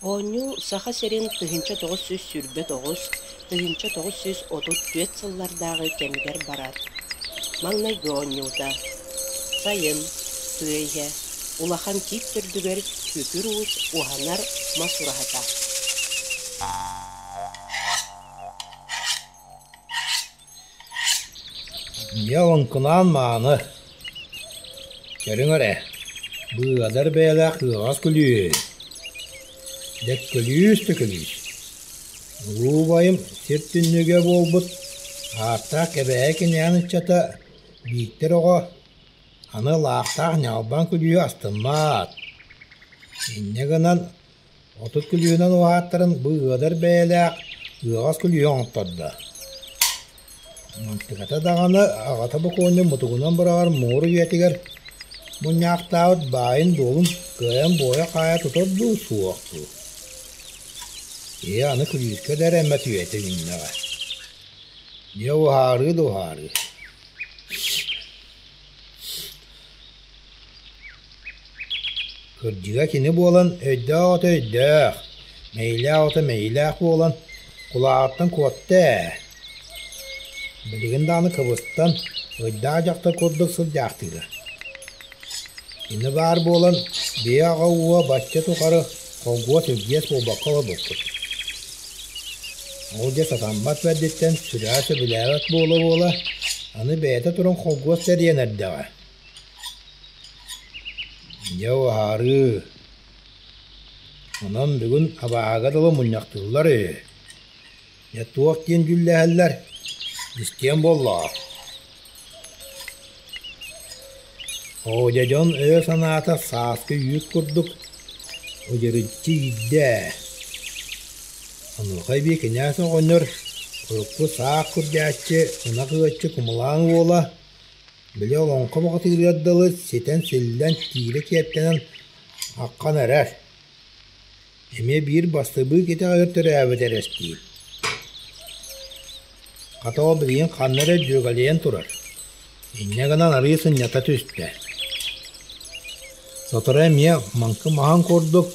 Оонньуу Саха сирин 1929, 1934 сыллардааҕы кэмигэр барар. Маҥнайгы оонньуута Сайын, тыа иһэ, улахан тиит төрдүгэр күкүр уус уһанар мас ураһата. Дьэ лоҥкунаан мааны, көрүҥ эрэ, быадар бэйэлээх ыаҕас күлүү, дьэ күлүүс да күлүүс. Улуу убайым сир түннүгэ буолбут ааттаах Кэбээйи кинээһин ыччата Бииктэр оҕо аны лаахтаах ньалбаҥ күлүүһү астыммат. Инньэ гынан 30 күлүүһүнэн уһааттарын бу ыадар бэйэлээх ыаҕас күлүүһү оҥоттордо. Мантыката даҕаны аҕата бокуонньу мутугунан быраҕар муҥур үйэтигэр мунньаахтаабыт баайын-дуолун кыайан буойа-хаайа тутар дуу, суох дуу. Ийэ аны күлүүскэ да эрэммэт үйэтэ үүннэҕэ. Дьэ уһаарыы да уһаарыы. Кырдьыга кини буолан өйдөөх оҕото өйдөөх, мэйилээх оҕото мэйилээх буолан кулааҕыттан куотта ээ. Билигин даҕаны кыбыстан, ыйдаах дьахтар курдук сылдьаахтыыра. Кини баар буолан биһи аҕа ууһа бачча тухары холбуос үрдүөс буолбакка олорбуппут. Ол дьэ сатаммат бэрдиттэн сүрэҕэ сөбүлээбэт буола-буола, аны бэйэтэ туран холбуос тэрийэн эрдэҕэ. Дьэ уһаарыы. Онон бүгүн абааһыга дылы мунньахтыыллар үһү. Дьэ туох диэн дьүүллэһэллэр, истиэм буоллаҕа. Оо дьэ дьон өйө-санаата сааскы үүт курдук удьуруччу иирдэ ээ. Онуоха эбии кинээс оҕонньор урукку саах курдьааччы, ынах ыаччы кумалаан уола Били олоҥхо бухатыырыгар дылы ситэн-силлэн тиирэ киэптэнэн аххан эрэр. Эмиэ биир бастыбыык итэҕэйэр төрөөбүт эрэстиир. Хата ол билигин ханна эрэ дьүөгэлийэн турар. Инньэ гынан арыы сынньата түстэ. Сотору эмиэ маҥкы маһын курдук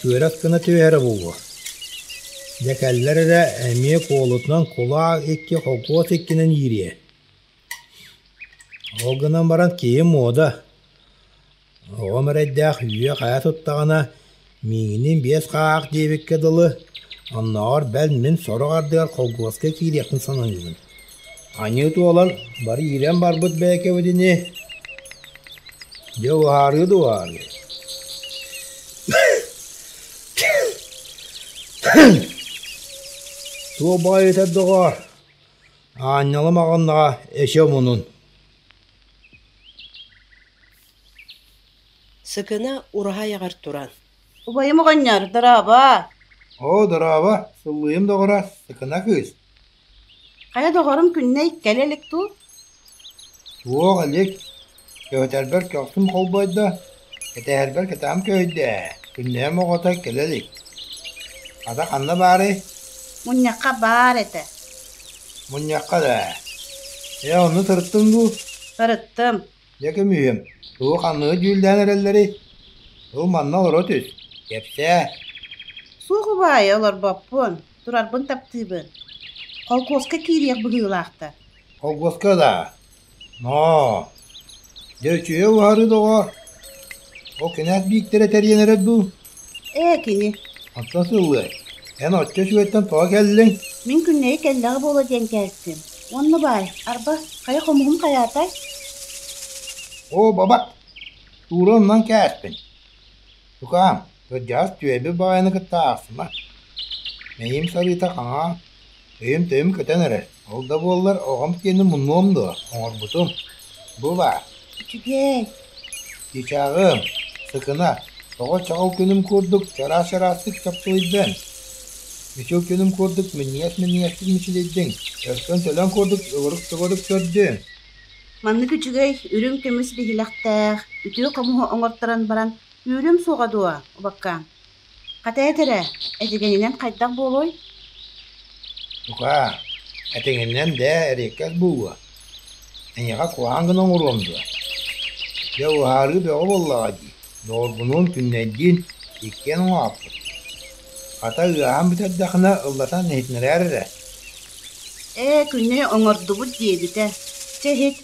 күөрэс гына түһэрэ буолуо. Дьэ кэллэр эрэ эмиэ куолутунан кулаак икки холкуос иккинэн иириэ. Ол гынан баран киһи муода, оҕом эрэйдээх үүйэ-хайа туттаҕына, миигинниин биэс хаах диэбиккэ дылы, оннооҕор бэл мин сорох ардыгар холкуоска киириэхпин саныыбын. Аньыы туолан, бары иирэн барбыт бэйэкэбит ини. Дьэ уһаарыы да уһаарыы. Туох баҕайыта доҕоор, Аанньалым аҕыннаҕа эчи омунун Сыкына ураһа айаҕар туран Убайым оҕонньор, дорообо! Оо, дорообо, сыллыйым доҕоро, Сыкына кыыс. Хайа доҕорум Күннэй кэлэ илик дуу? Суох илик. Кэбэтэрбэр көхсүм холбойдо, кэтэһэрбэр кэтэҕим көһүйдэ ээ, Күннэйим оҕото кэлэ илик. Хата ханна баарый? Мунньахха баар этэ. Мунньахха да Ээ, онно сырыттыҥ дуу? Сырыттым. Дьэ көмүһүм, тугу ханныгы дьүүллээн эрэллэрий? Ыл манна олоро түс, кэпсээ. Суох убаайы олорбоппун, турарбын таптыыбын. Холкуоска киириэх быһыылаахтар. Холкуоска да? Ноо, дьэ үчүгэй уһаарыы доҕоор. Ол кинээс Бииктэрэ тэрийэн эрэр дуу? Ээ, кини. Оттон сыллыай, эн оччо үчүгэйтэн тоҕо кэллиҥ? Мин күннэйи кэллэҕэ буолуо диэн кээстим. Уонна баай, арба, хайа хомуһум хайаатай? Оо, бабат, туура оннун кээспин. Тукаам, кырдьаҕас түөйбүт баҕайыны кытта аахсыма. Мэйиим сарыыта хаҥаан, өйүм-төйүм көтөн эрэр. Ол да буоллар оҕом киэнин муннуом дуо, оҥорбутум. Бу баар. Үчүгэй. Чычааҕым, сыкына, тоҕо чаҕыл күнүм курдук чараас-чараастык чапчылыйдыҥ? Мичил күнүм курдук минньигэс-минньигэстик мичилийдиҥ, өркөн төлөн курдук ыгырык-тыгырык көрдүҥ. Маннык үчүгэй, үрүҥ көмүс биһилэхтээх, үтүө хомуһу оҥорторон баран, үүрүм суоҕа дуо, убаккаам? Хата эт эрэ, этигэнинэн хайдах буолуой? Тукаа, этиҥинэн дээ эриэккэс буолуо. Эйиэхэ куһаҕан гына оҥоруом дуо? Дьэ уһаарыы бөҕө буоллаҕа дии, доҕорбунуун Күннэйдиин иккиэн оҥоһоппут. Хата ыаһаан бүтэрдэххинэ ыллатан иһитиннэрээр эрэ. Ээ, күннэй оҥордубут диэбитэ. Чэ иһит.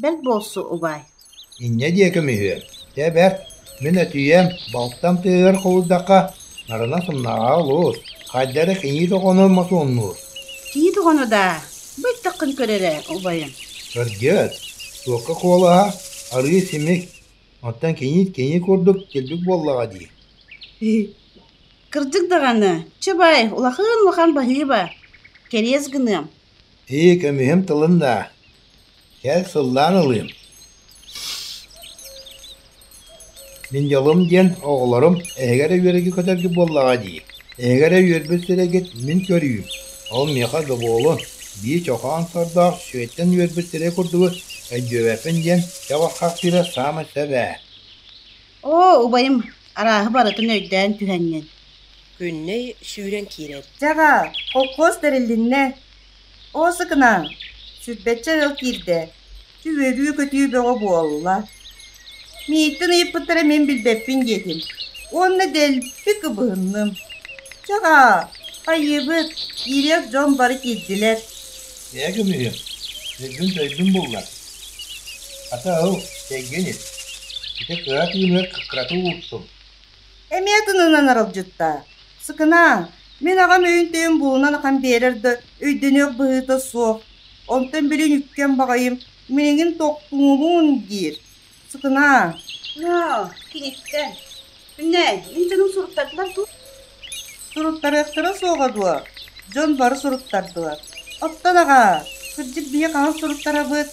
Бэрт буолсу, убаай. Инньэ диэ көмүһүө. Дьэ бэрт, мин өтүйэм, балтам тыаһыгар холуйдахха, нарына сымнаҕа олус, хайда эрэ киҥиит оҕону мотуоннуур. Киит оҕону даа, бу иттаххын көр эрэ, убайым. Кырдьык, туохха куолаһа, арыы симик, оттон киҥиит киҥи курдук килбик буоллаҕа дии. Кырдьык даҕаны, чэ бай, улахан-улахан баһыыба, кэриэс гыныам. Ии, көмүһүм тылын даа, кэл сыллаан ылыым. Мин дьолум диэн оҕолорум эһиги эрэ үөрэргэ көтөргүт буоллаҕа дии. Эһиги эрэ үөрбүт сирэйгит мин көрүүм. Ол миэхэ добуолун, биир чохоон сордоох сүөттэн үөрбүт сирэй курдугу өйдүөбэппин диэн чабырҕахтыыра саамай сөп ээ. Оо, убайым, арааһы барытын өйдөөн түһэҥҥин. Күннэй сүүрэн киирэр. Дьэ аҕаа, холкуос тэрилиннэ. Оо, сыкынан, сүүрбэччэ ыал киирдэ. Үөрүү-көтүү бөҕө буолла. Мииттэн ыйыппыттара мин билбэппин диэтим уонна дэлби кыбыһынным. Чэ аҕаа, хайыыбыт, киириэх дьон бары киирдилэр. Ээ көмүһүм, өйбүн-төйбүн буллар. Хата ыл, чэйгин ис. Ити кыра тыыныгар кыккырата уурсум. Эмиэ тынынан аралдьытта. Сыкынаа, мин аҕам өйүн-төйүн булунан ахан биэрэр да өйдөнүөх быһыыта суох. Онтон билин үккэм баҕайым, минигин тохтуҥулуун диир. Сыкынаа. Ноо, киниттэн. Күннэй, мин дьонум суруттардылар дуу? Суруттарыахтара суоҕа дуо? Дьон бары суруттардылар. Оттон аҕаа, кырдьык биһи хаһан суруттарабыт?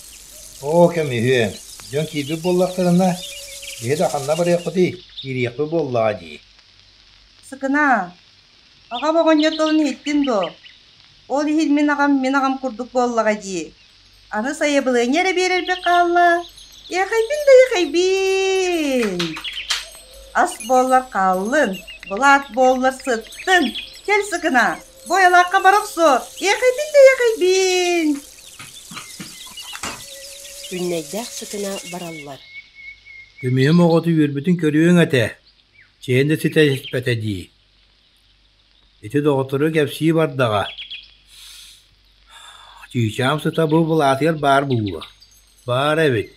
Оо, көмүһүөм, дьон киирбит буоллахтарына, биһи да ханна барыахпытый, киириэхпит буоллаҕа дии. Сыкынаа, аҕам оҕонньор тылын иһиттин дуо? Ол иһин мин аҕам мин аҕам курдук буоллаҕа дии. Аны сайабылыанньа эрэ биэрэрбит хаалла. Иэхэйбин да иэхэйбиин! Ас буоллар хааллын, былаат буоллар сыттын. Кэл сыкына, буойалаахха бара охсуо. Иэхэйбин да иэхэйбиин! Күннэйдээх сыкына бараллар. Көмүһүм оҕото үөрбүтүн көрүөҥ этэ, чэйин да ситэ испэтэ дии. Ити доҕоттору кэпсии бардаҕа, чыычаам сыта бу былаатыгар баар буолуо, баар эбит.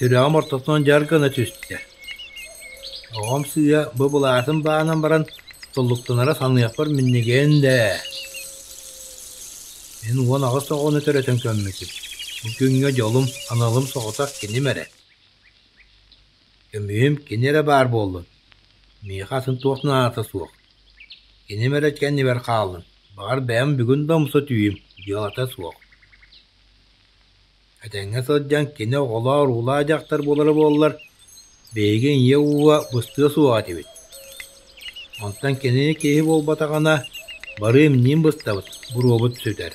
Сүрэҕим ортотунан дьар гына түстэ. Оҕом сыыһа бу былаатын баанан баран туллуктанара саныахпар минньигэһин дээ. Мин 18 оҕону төрөтөн көммүтүм. Бу күҥҥэ дьолум, аналым соҕотох киним эрэ. Көмүһүм кини эрэ баар буоллун, миэхэ атын туох наадата суох. Киним эрэ кэннибэр хааллын, баҕар бэйэм бүгүн да умса түһүүм, дьыалата суох. Этэҥҥэ сылдьан кини оҕолоор-уулаах дьахтар буолара буоллар, биһиги ийэ ууга быстыа суоҕа этибит. Онтон кинини киһи буолбатаҕына, бары имниин быстабыт, буруобут сүтэр.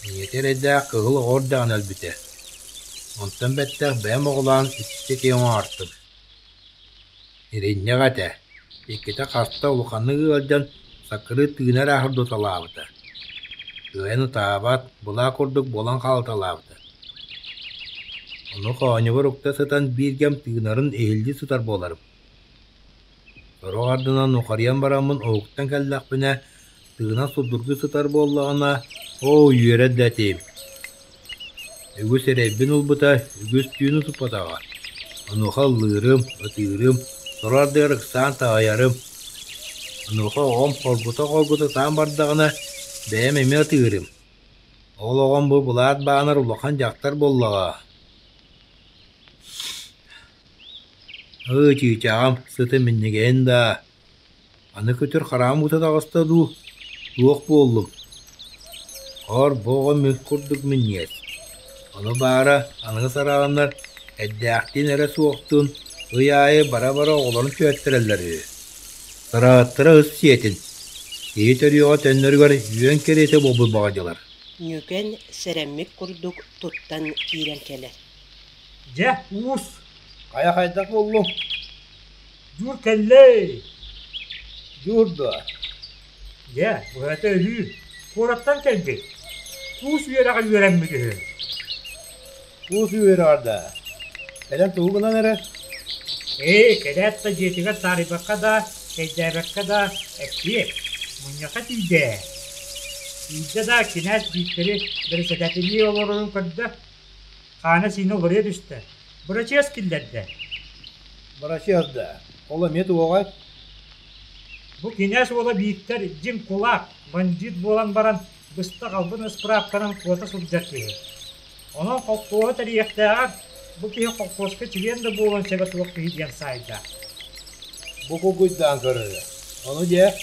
Ийэтэ эрэйдээх кыһыл оҕо эрдэҕинэ өлбүтэ. Онтон бэттэх бэйэм оҕолоон иччи киһи оҥоортум. Иринньэх этэ, иккитэ хаста улаханнык ыалдьан саккырыы тыына эрэ аһардыталаабыта. Кыайан ытаабат, былаа курдук буолан хаалталаабыта. Ону хоонньубар укта сытан биир кэм тыынарын иһиллии сытар буоларым. Сорох ардынан нухарыйан бараммын уһуктан кэллэхпинэ, тыына судургу сытар буоллаҕына, оо, үөрэр да этим. Үгүс эрэйбин ылбыта, үгүс түүн утуппатаҕа. Онуоха ыллыырым, ытыырым, сорох ардыгар ыксаан таайарым. Онуоха оҕом хоргута-хоргута ытаан бардаҕына, бэйэм эмиэ ытыырым. Ол оҕом бу былаат баанар улахан дьахтар буоллаҕа. Ыы, чыычааҕым, сыта минньигэһин даа, аны күтүр хараҕым уута таҕыста дуу, туох буоллум? Хор, бу оҕо мүк курдук минньигэс. Ону баара, аныгы сараҕаннар эрдээхтиин эрэ суохтуун ый аайы бара-бара оҕолорун түһэттэрэллэр үһү. Сарааттара ыт сиэтин, киһи төрүөҕэ төннөрүгэр үөн кэриэтэ буолбут баҕадьылар. Ньүкэн сэрэммит курдук туттан киирэн кэлэр. Дьэ, уус! Хайа хайдах буоллуҥ? Дьуур кэллэй! Дьуур дуо? Дьэ, быһата өлүү, куораттан кэлбит. Куус үөрэҕэр үөрэммит үһү. Куус үөрэҕэр да? Кэлэн тугу гынан эрэр? Ээ, кэлээт да дьиэтигэр таарыйбакка да, чэйдээбэккэ да эппиэт, мунньахха тиийдэ. Тиийдэ да кинээс Бииктэри бэрэссэдээтэллии олорорун көрдө, хаана-сиинэ уларыйа түстэ, бырачыас киллэрдэ. Бырачыас да? Ол эмиэ туоҕай? Бу кинээс уола Бииктэр дьиҥ кулаак, бандьыыт буолан баран быстах албын ыспыраапканан куота сылдьар киһи. Онон холкуоһу тэрийиэхтээҕэр бу киһи холкуоска чилиэн да буолуон сөбө суох киһи диэн саайда. Бу кугуйдаан көрөрө. Ону дьэ?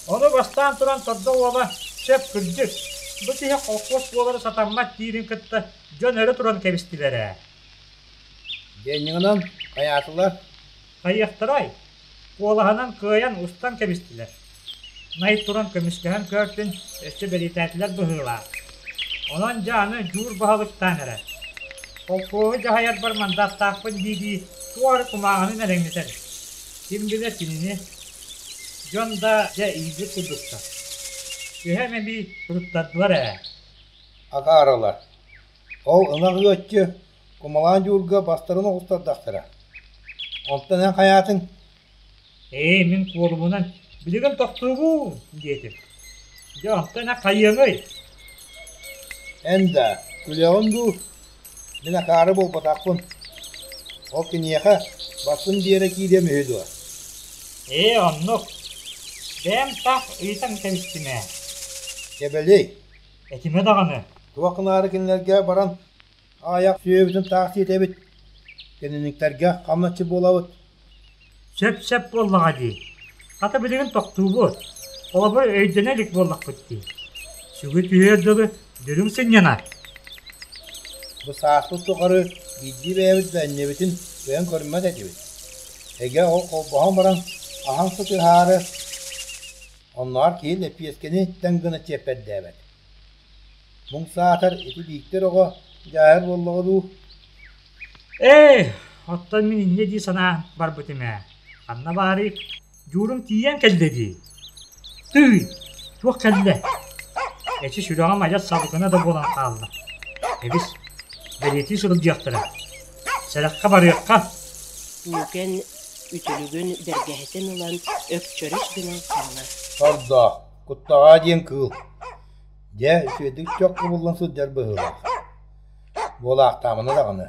Ону бастаан туран тордо уола сөп кырдьык, бу киһи холкуос буолара сатаммат диирин кытта дьон өрө туран кэбистилэр ээ. Денньигынан хайаатылар? Хайыахтарай, куолаһынан кыайан устан кэбистилэр. Най туран көмүскэһэн көөртүн өссө бэлиэтээтилэр быһыылаах. Онон дьэ аны Дьуур баһылыктаан эрэр. Холкуоһу дьаһайарбар мандааттаахпын дии-дии туох эрэ кумааҕыны нэлэҥнэтэр. Ким билэр кинини. Дьон да дьэ иирбит курдуктар. Түһэм эбии туруттардылар ээ. Акаарылар. Ол ынах ыаччы Кумалаан дьуулга бастарын оҕустардахтара. Онтон эн хайаатыҥ? Ээ, мин куолубунан билигин тохтуубун диэтим. Дьэ, онтон эн хайыаҥый? Эн да, күлэҕин дуу? Мин акаары буолбатахпын. Ол киниэхэ баспын биэрэ киириэм үһү дуо? Ээ, оннук. Бэйэм таах ыйытан кэбистим ээ. Кэбэлий. Этимэ даҕаны. Туох гынаары кинилэргэ баран Аайах сүөһүбүтүн таах сиэтэбит, кэнниниктэргэ хамначчы буолабыт. Сөп-сөп буоллаҕа дии. Хата билигин тохтуубут. Холобур, өйдөнө илик буоллахпыт дии. Сүгү түһүөр дылы дүлүҥ сынньанар. Бу сааспыт тухары биирдии бэйэбит да иннибитин кыайан көрүммэт этибит. Эгэ ол холбоһон баран аһаҥ сытыһаары, оннооҕор киһи лэппиэскэни тэҥ гына чиэппэрдээбэт. Муҥ саатар ити Бииктэр оҕо дьааһыр буоллаҕа дуу? Ээ, оттон мин инньэ дии санаан барбытым ээ. Ханна баарый, Дьуурум тиийэн кэллэ дии. Тыый, туох кэллэ? Эчи сүрэҕим адьас салгына да буолан хаалла. Эбис, бэлиэтии сылдьыахтара. Сэрэххэ барыахха. Ньүкэн үтүлүгүн бэргэһэтин ылан өкчөрүс гынан хаалар. Сордоох, куттаҕаа диэн кыыл. Дьэ, үчүгэйдик чох кубуллан сылдьар быһыылаах. Буолаахтаабына даҕаны.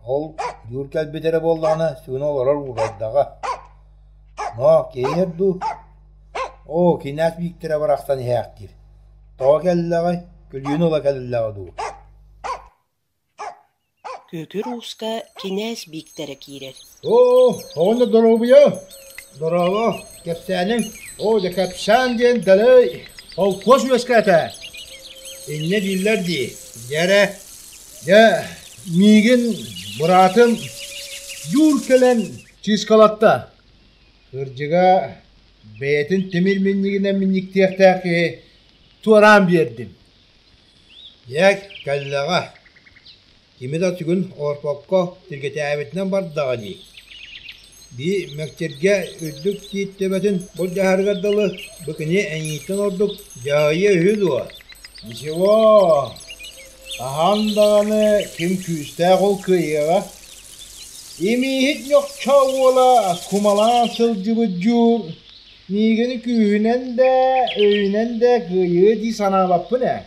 Ол дьуур кэлбит эрэ буоллаҕына сүгүн олорор уурайдаҕа. Ноо, киһи иһэр дуу? Оо, кинээс Бииктэрэ барахсан иһээхтиир. Тоҕо кэллэҕэй, күлүүнү ыла кэллэҕэ дуу? Күкүр Ууска кинээс Бииктэрэ киирэр. Оо, оҕонньор доруобуйа! Дорообо, кэпсээниҥ? Оо, дьэ кэпсээн диэн дэлэй, холкуос үөскээтэ. Инньэ дииллэр дии. Дьэ эрэ, Дьэ, миигин быраатым Дьуур кэлэн чыыскалатта. Кырдьыга, бэйэтин тимир минньигинэн минньиктиэхтээх киһи туораан биэрдим. Дьэ, кэллэҕэ. Кими да сүгүн олорпокко тиргэтээбитинэн бардаҕа дии. Бии мэкчиргэ үрдүк тиит төбөтүн былдьаһарыгар дылы бу кини эйииттэн ордук дьаһайыа үһү дуо? Ничего, хаһан даҕаны ким күүстээх ол кыайыаҕа. Имииһит ньохчо уола кумалаан сылдьыбыт дьуур миигин күүһүнэн да, өйүнэн да кыайыа дии санаабаппын ээ.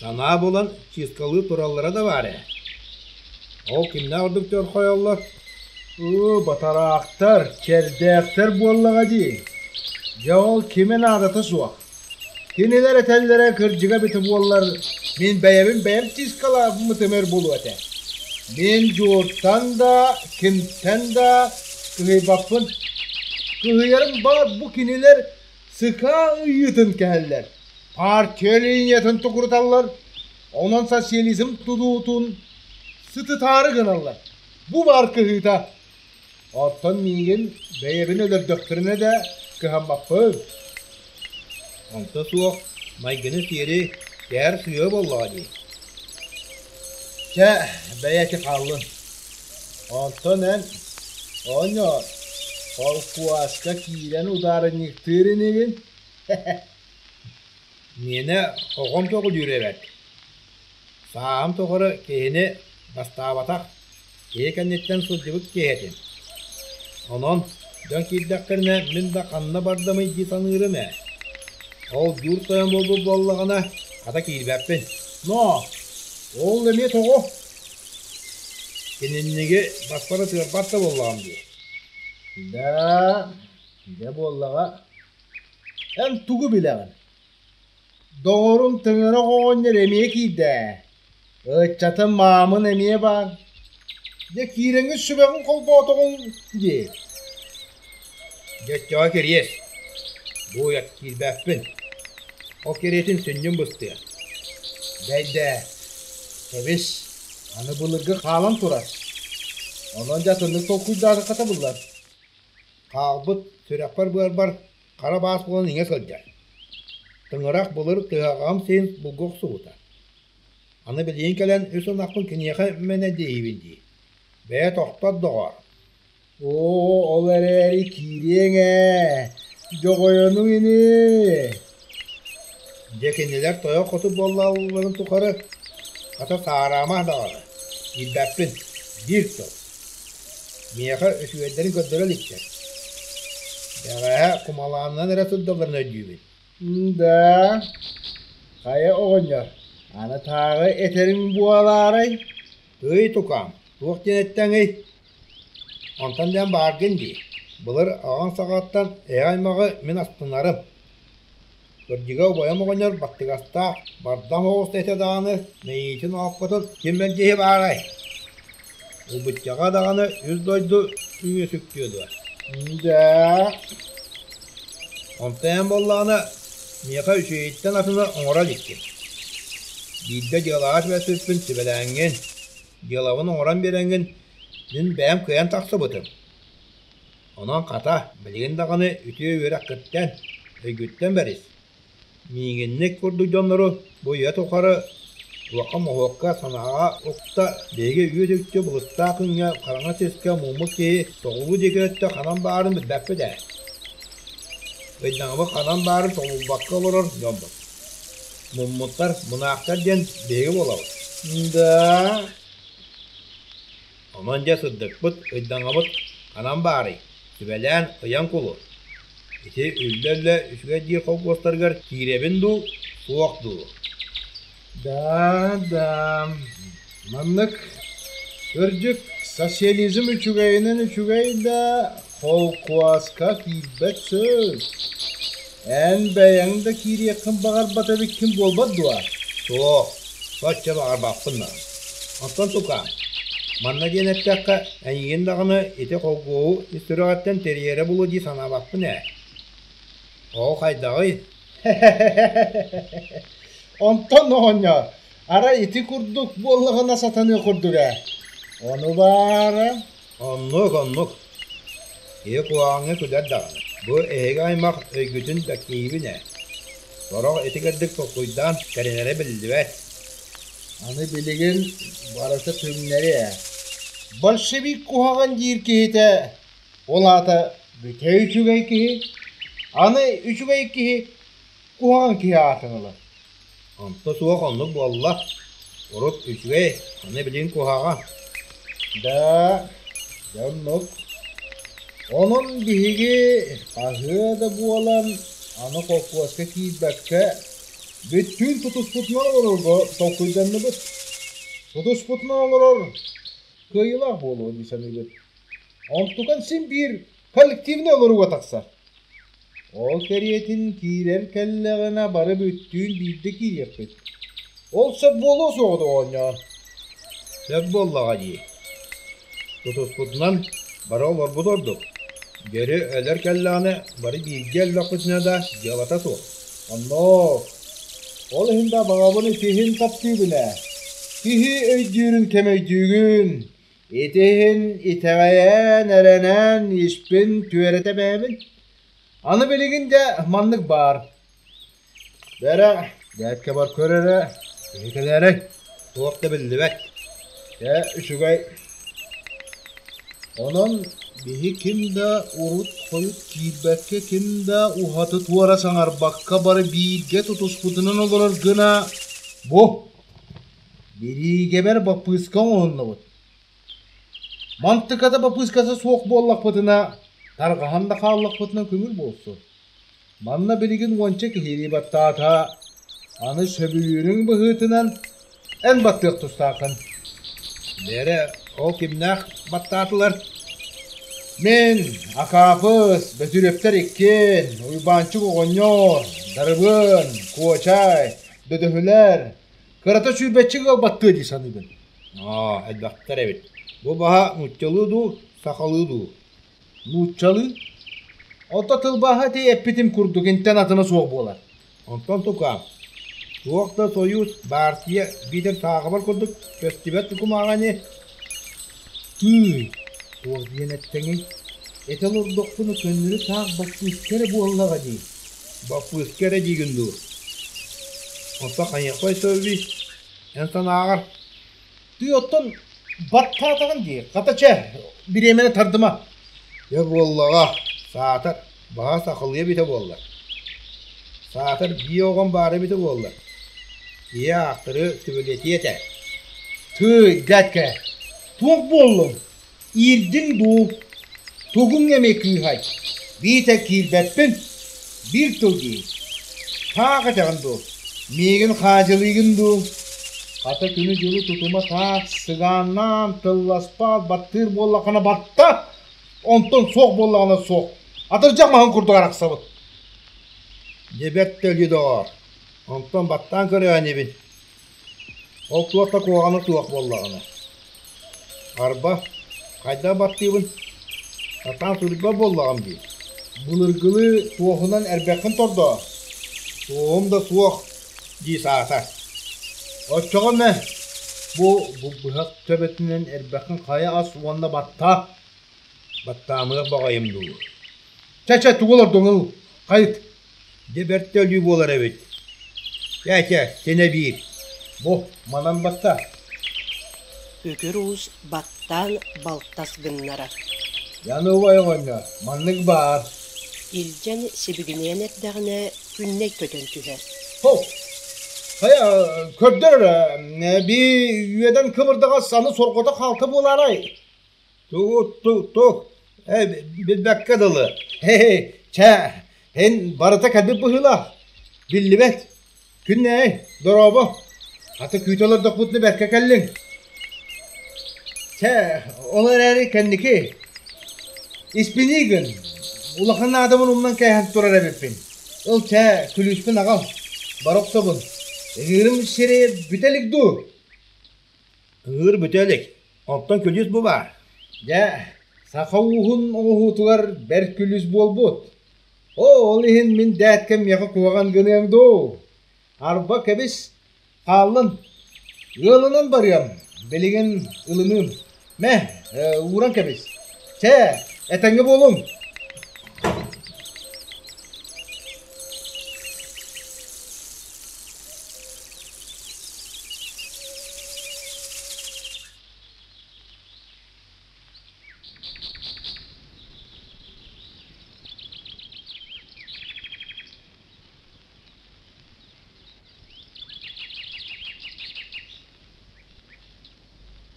Санаа булан чыыскалыы тураллара да баар ээ. Ол кимнээх ордук чорхойоллор? Ыы, батараахтар, чэрдээхтэр буоллаҕа дии. Дьэ ол кимэ наадата суох. Кинилэр этэллэрэ кырдьыга эбитэ буоллар, мин бэйэбин бэйэм чыыскалаабыммытым өр буолуо этэ. Мин Дьууртан да, кимтэн да кыһыйбаппын. Кыһыйарым баар бу кинилэр сыкаа ыйыытын кэһэллэр, партия линиятын тукуруталлар, онон социализм тутуутун сытытаары гыналлар. Бу баар кыһыыта. Оттон миигин бэйэбин өлөрдөхтөрүнэ да кыһаммаппын. Онто суох майгыны сиэри кээр сыыһа буоллаҕа дии. Чэ, бэйэти хааллын. Онтон эн, оҕонньор, холкуоска киирэн удаарынньыктыыр инигин? Миэнэ оҕом көҕүлүүр эбээт. Сааһым тухары киһини бастаабатах, киһи кэнниттэн сылдьыбыт киһи этим. Онон дьон киирдэхтэринэ мин да ханна бардамый дии саныырым ээ. Ол дьуур тойон буолбут буоллаҕына, хата киирбэппин. Но, ол эмиэ тоҕо? Кининниги баспар ытыарбат да буоллаҕым дии. Да, дьэ буоллаҕа. Эн тугу билэҕин? Доҕорум тыҥырах оҕонньор эмиэ киирдэ ээ. Ыччатым маамын эмиэ баар. Дьэ киирэҥҥин сүбэҕин холбоотоҕуҥ дии. Дьэ оччоҕо кириэс. Бу уйат киирбэппин. Ол кириэтин сүнньүн быстыа. Бэйдээ, кэбис, аны былыргы хаалан турар. Онон дьэ атыннык толкуйдаатахха табыллар. Хаалбыт сүрэхпэр-быарбар хара баас буолан иҥэ сылдьар. Тыҥырах былыр тыһаҕаһым син булгу охсубута. Аны билигин кэлэн үс ынахпын киниэхэ мэнэдииһибин дии. Бэйэ тохтот доҕоор. Оо, ол эрээри киириэҥ ээ, дьоҕойонуҥ ини. Дьэ кинилэр тойон хоту буоллалларын тухары хата саараама даҕаны, киирбэппин, биир тыл. Миэхэ үчүгэйдэрин көрдөрө иликтэр. Бэҕэһээ кумалаанынан эрэ сылдьалларын өйдүүбүн. Да, хайа оҕонньор, аны тааҕы этэриҥ буолаарай? Тыый тукаам, туох диэн эттэҥий? Онтон диэн бааргын дии. Былыр аҕаҥ саҕаттан эһэ аймаҕы мин астынарым. Кырдьыга убайым оҕонньор баттыгастаах, бардам оҕус этэ даҕаны мэйиитин оһохпутун ким мэлдьиһи баарай? Ылбыччаҕа даҕаны үс дойду үҥүө сүктүө дуо? Да. Онтон эн буоллаҕына миэхэ үчүгэйиттэн атыны оҥоро иликкин. Биирдэ дьыалаҕа түбэспиппин сүбэлээҥҥин, дьыалабын оҥорон биэрэҥҥин мин бэйэм кыайан тахсыбытым. Онон хата, билигин даҕаны үтүө үөрэххиттэн, өйгүттэн бэрис. Миигинник курдук дьоннору бу үйэ тухары улахан моһуокка санааҕа укта биһиги үөт-үкчү былыттаах күҥҥэ хараҥа сискэ муммут киһи соҕуруу диэки өттө ханан баарын билбэппит ээ. Ыйдаҥабыт ханан баарын тобулбакка олорор дьоммут. Муммуттар, мунаахтар диэн биһиги буолабыт. Да. Онон дьэ сырдыкпыт, ыйдаҥабыт ханан баарый, сүбэлээн ыйан кулу. Ити үллэ-үллэ үчүгэй диир холкуостарыгар киирэбин дуу, суох дуу? Да, да, маннык кырдьык социализм үчүгэйинэн үчүгэй да, холкуоска киирбэт сөп. Эн бэйэҥ да киириэххин баҕарбат эбиккин буолбат дуо? Суох, соччо баҕарбаппын даҕаны. Оттон тукаам, манна диэн эттэххэ, эйигин даҕаны ити холкуоһу ис сүрэҕиттэн тэрийэрэ буолуо дии санаабаппын ээ. Оо, хайдаҕый? Онтон оҕонньор, арай ити курдук буоллаҕына сатаныа курдук ээ. Ону баара Оннук, оннук. Киһи куһаҕаҥҥа күлэр даҕаны. Бу эһиги аймах өйгүтүн бэккиһиибин ээ. Сорох ити кырдьык толкуйдаан тэринэрэ биллибэт. Аны билигин барыта түҥнэри ээ. Большевик куһаҕан диир киһитэ, ол аата бүтэ үчүгэй киһи. Аны үчүгэй киһи куһаҕан киһи аатын ылар. Онто суох оннук буолла. Урут үчүгэй, аны билигин куһаҕан. Да, дьэ оннук. Онон биһиги хаһыа да буолан, аны холкуоска киирбэккэ, бүттүүн тутуспутунан олорорго толкуйданныбыт. Тутуспутунан олорор кыайыылаах буолуо дии саныыбыт. Онтукан син биир коллективнай олорууга тахсар. Ол кэриэтин киирэр кэллэҕинэ бары бүттүүн биирдэ киириэхпит. Ол сөп буолуо суоҕа дуо оҕонньоор? Сөп буоллаҕа дии. Тутуспутунан бары олорбут ордук. Дьөрү өлөр кэллэҕинэ бары бииргэ өллөхпүтүнэ да дьыалата суох. Оннук. Ол иһин да баҕабын итиһин таптыыбын ээ. Киһи өйдүүрүн кэм өйдүүгүн. Ити иһин итэҕэйэн, эрэнэн испин түөрэтэ бэйэбин. Аны билигин дьэ маннык баар. Бэрэ, дээккэ бар көр эрэ, киһи кэлээрэй. Туох да биллибэт. Дьэ, үчүгэй. Онон биһи ким да урут-хойут киирбэккэ, ким да уһаты-туора саҥарбакка бары бииргэ тутуспутунан олорор гына бу бириигэбэр баппыыска оҥоһуннубут. Мантыката баппыыската суох буоллахпытына, тарҕаһан да хааллахпытына көҥүл буолсу. Манна билигин уонча киһилии баттаата, аны сөбүлүүрүҥ быһыытынан эн баттыах тустааххын. Бээрэ, ол кимнээх баттаатылар? Мин, Акаапыс, Бөтүрүөптэр иккиэн, Уйбаанчык оҕонньор, Дарыбыан, Куочай, Бөдөһүлэр, кырата сүүрбэччэ ыал баттыа дии саныыбын. Аа, элбэхтэр эбит. Бу баһа нууччалыы дуу, сахалыы дуу? Нууччалыы? Онто тылбааһа ити эппитим курдук интэн атына суох буолар. Онтон тукаам, туох да сойуус, баартыйа биитэр саахабар курдук көстүбэт кумааҕы ини. Тыый, туох диэн эттэҥий? Этэ олордохпуна көннөрү таах баппыыска эрэ буоллаҕа дии. Баппыыска эрэ диигин дуу? Онтон хайыахпай сөбүй? Эн санааҕар? Тыы оттон баттаатаҕын дии, хата чэ, бириэмэни тардыма. Дьэ буоллаҕа, саатар, баҕа сахалыы эбитэ буоллар. Саатар биир оҕом баара эбитэ буоллар. Ийэ аахтары сөбүлэтиэ этэ. Тыый, дядька, туох буоллуҥ? Иирдиҥ дуу? Тугуҥ эмиэ кыыһай? Биитэ киирбэппин, биир тыл дии. Таах этэҕин дуу? Миигин хаадьылыыгын дуу? Хата күнү-дьылы тутума таах сыгааннаан тылласпат баттыыр буоллаххына батта, онтон суох буоллаҕына суох. Атырдьах маһын курдук арахсабыт. Дьэ бэрт да өлүү доҕоор, онтон баттаан көрөөн инибин. Ол туох да куһаҕана суох буоллаҕына. Арба, хайдах баттыыбын? Сатаан суруйбат буоллаҕым дии. Былыргылыы туоһунан эрбэххин тордоо. Туоһум да суох дии саатар. Оччоҕо мэ, бу бу быһах төбөтүнэн эрбэххин хайа ас уонна баттаа. Баттаамыах баҕайым дуу. Чэ-чэ, тугу олордуҥ ыл, хайыт. Дьэ бэрт да өлүү буолар эбит. Чэ-чэ, синэ биир. Бу, манан баста. Күкүр Уус баттаан балтас гыннарар. Яны убай оҕонньор, маннык баар. Илдьэн сибигинэйэн эрдэҕинэ Күннэй көтөн түһэр. Хоп! Хайа, көрдөр эрэ, би үөдэн кыбырдаҕас аны сорҕото хаалта буолаарай? Тугу тух билбэккэ дылы. Хе-хе, чэ, эн барыта кэлбит быһыылаах. Биллибэт. Күннэй, дорообо. Аты күүтэ олордохпутуна бэркэ кэллиҥ. Чэ, ол эрээри кэнники испиний гын. Улахан наадабын умнан кээһэн турар эбиппин. Ыл чэ, күлүүспүн аҕал. Бара охсобун. Ыҥыырым сири бүтэ илик дуу? Ыҥыыр бүтэ илик. Оттон күлүүс бу баар. Дьэ, саха ууһун оҥоһуутугар бэрт күлүүс буолбут. Оо, ол иһин мин дээткэм миэхэ куһаҕан гыныаҥ дуу? Арба кэбис, хааллын. Ыалынан барыам, билигин ылыныым. Мэ, ууран кэбис. Чэ, этэҥҥэ буолуҥ.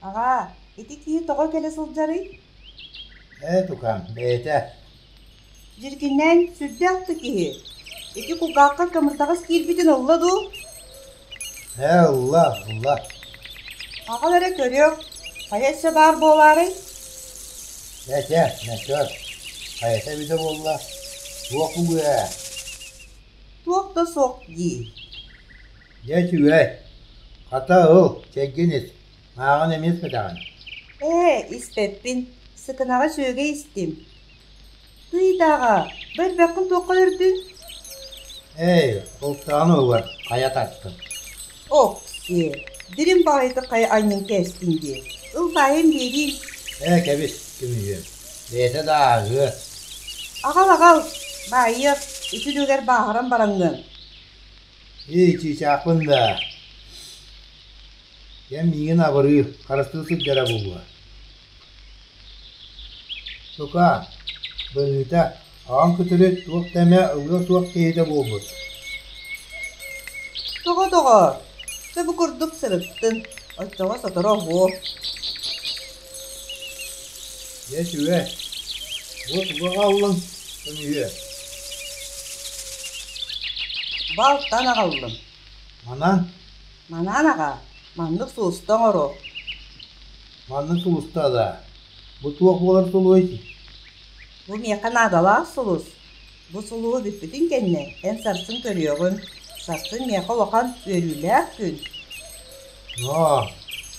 Аҕаа, ити киһи тоҕо кэлэ сылдьарый? Ээ, тукаам, бэйэтэ. Дьиргинэн сүрдээх да киһи. Ити кулгаахха кымырдаҕас киирбитин ылла дуу? Ээ, ылла, ылла. Аҕал эрэ көрүөх, хайа өссө баар буолаарай? Чэ, чэ, мөкөр, хайата эбитэ буолла, туох буолуо ээ? Туох да суох дии. Дьэ үчүгэй, хата ыл, чэйгин ис, мааҕын эмиэ испэтэҕин. Ээ, испэппин, сыкынаҕа сүөгэй истим. Тыйдааҕа, бу элбэххин туохха өлөрдүҥ? Эй, култаҕын угар хайа тартым. Ок-сиэ, дириҥ баҕайытык хайа анньан кээстиҥ дии. Ыл баайан биэриий. Ээ, кэбис, көмүһүөм, бэйэтэ да ааһыа. Аҕал, аҕал, баайыах, ити үлүгэр бааһыран бараҥҥын. Ии, чыычаахпын да. Кэм миигин абырыыр, харыстыы сылдьара буолуо. Сука, быһыыта, аҕам күтүрү туох да эмэ ылыа суох киһитэ буолбут. Тоҕо доҕоор, дьэ бу курдук сырыттын, оччоҕо сотору оһуо. Дьэ үчүгэй, бу тугу аҕаллыҥ, көмүһүө? Балтан аҕаллым. Манан? Манан аҕа, маннык сулуста оҥоруо. Маннык сулуста да, бу туох буолар сулуһуй? Бу миэхэ наадалаах сулус. Бу сулуһу бүппүтүн кэннэ эн сарсын көрүөҕүҥ. Сарсын миэхэ улахан үөрүүлээх күн. Ноо,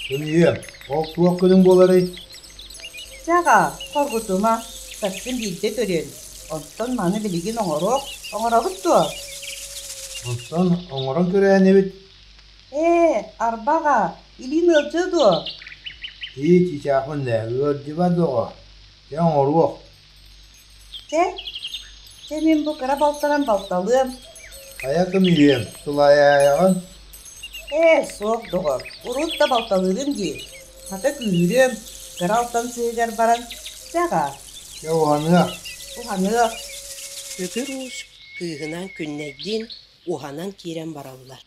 көмүһүөм, ол туох күнүҥ буоларый? Чэ аҕаа, хоргутума, сарсын биирдэ көрүөм. Оттон маны билигин оҥоруох, оҥоробут дуо? Онтон оҥорон көрөөнүбүт. Ээ, арба аҕаа, илиим ыалдьыа дуо? Ии, чычаахпын ээ, ыалдьыбат доҕо. Чэ, оҥоруох. Чэ, чэ мин бу кыра балтаран балталыам. Хайа көмүһүөм, сылайаайаҕын? Ээ, суох доҕор, урут да балталыырым дии. Хата күүһүрүөм, кыра алтан сыһыгар баран, чэ аҕаа. Чэ, уһаныах. Уһаныах. Күкүр Уус кыыһынаан Күннэйдиин уһанан киирэн бараллар.